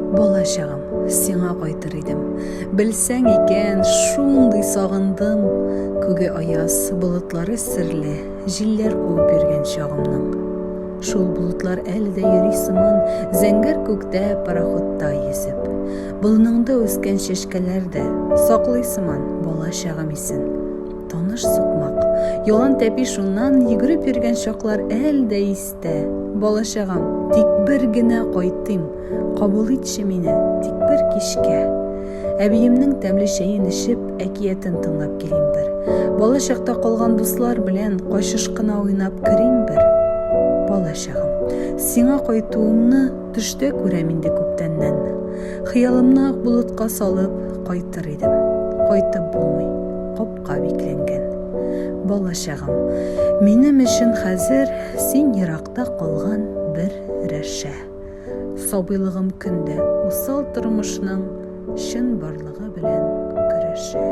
Бала чагым, сиңа кайтыр идем. Белсәң икән, шундый сагындым. Күге аяз, болытлары серле, җилләр куып йөргән чагымның. Шул болытлар әле дә йөри сыман, зәңгәр күктә пароходта йөзеп. Болыныңда үскән чәчкәләр дә саклый сыман бала чагым исен. Таныш сукмак, ялан тәпи шуннан йөгереп йөргән чаклар әле дә истә. Балачагам, тик бер генә кайтыйм, кабул итче мине, тик бер кичкә. Әбиемнең тәмле чәен эчеп, әкиятен тыңлап килим бер. Балачакта калган дуслар белән качыш кына уйнап керим бер. Балачагым, сиңа кайтуымны төштә күрәм инде күптәннән. Хыялымны ак болытка салып кайтыр идем. Кайтып булмый, капка бикләнгән. Балачагым, минем өчен хәзер син еракта калган бер рәшә. Сабыйлыгым көн дә усал тормышның чынбарлыгы белән көрәшә.